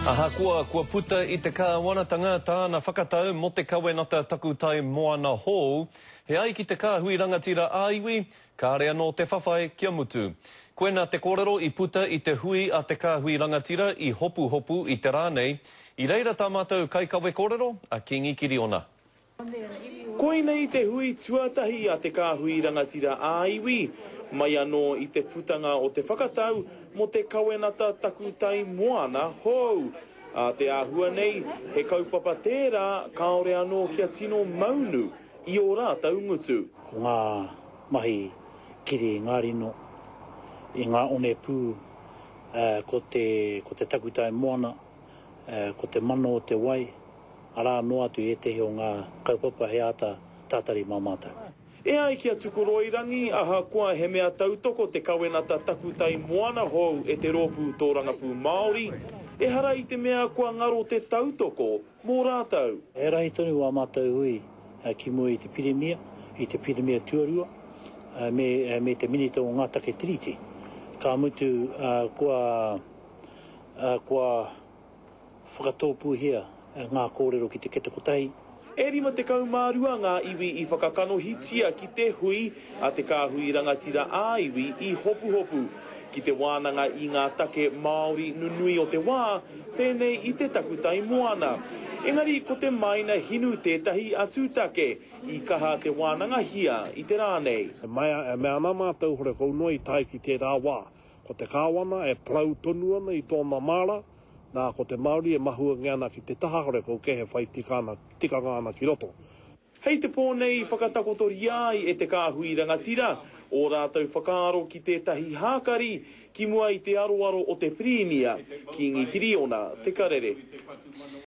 Ahakoa kua puta i te kāwanatanga tāna whakatau mō te kawenata takutai moana hou, he ai ki te kāhui rangatira ā-iwi, kāre anō te whawhai kia mutu. Koinā te kōrero i puta i te hui a te kāhui rangatira i Hopuhopu i te rā nei. I reira tā mātou kaikawe kōrero, a Kingi Kiriona. Koinei te hui tuatahi a Te Kāhui Rangatira ā-Iwi, mai anō i te putanga o te whakatau mō te Kawenata Takutai Moana hou. Ā te āhua nei, he kaupapa tērā kāore anō kia tino maunu i ō rātou ngutu. Ko ngā mahi kiri i ngā rino, i ngā onepū, ko te, ko te takutai moana, ko te mana o te wai, Arā noa atu ētehi o ngā kaupapa hei āta tātari mā mātou. E ai ki a Tukoroirangi, ahakoa he mea tautoko te kawenata takutai moana hou e te Rōpū Tōrangapū Māori, ehara i te mea kua ngaro te tautoko mō rātou. He rahi tonu wā mātou hui ki mua i te Pirimia, i te Pirimia tuarua, me, me te Minita o ngā Take Tiriti. Ka mutu, kua, kua. Whakatōpūhia ngā kōrero ki te kete kotahi. E 52 ngā iwi i whakakanohitia ki te hui a Te Kāhui Rangatira ā-Iwi i Hopuhopu, ki te wānanga i ngā take Māori nunui o te wā, pēnei i te takutai moana. Engari ko te maina hinu tētahi atu take i kaha te wānangahia i te rā nei. E mea ana mātou horekau noa i tae ki tērā wā. Ko te Kāwana e parau tonu ana i tōna māra, nā, ko te Māori e mahuangia ana ki te taha horekau kē he whai tika ana, tikanga ana ki roto. Hei te pō nei i whakatakotoria ai e te kāhui rangatira ō rātou whakaaro ki tētahi hākari ki mua i te aroaro o te Pirimia, Kīngi Kiriona Te Karere.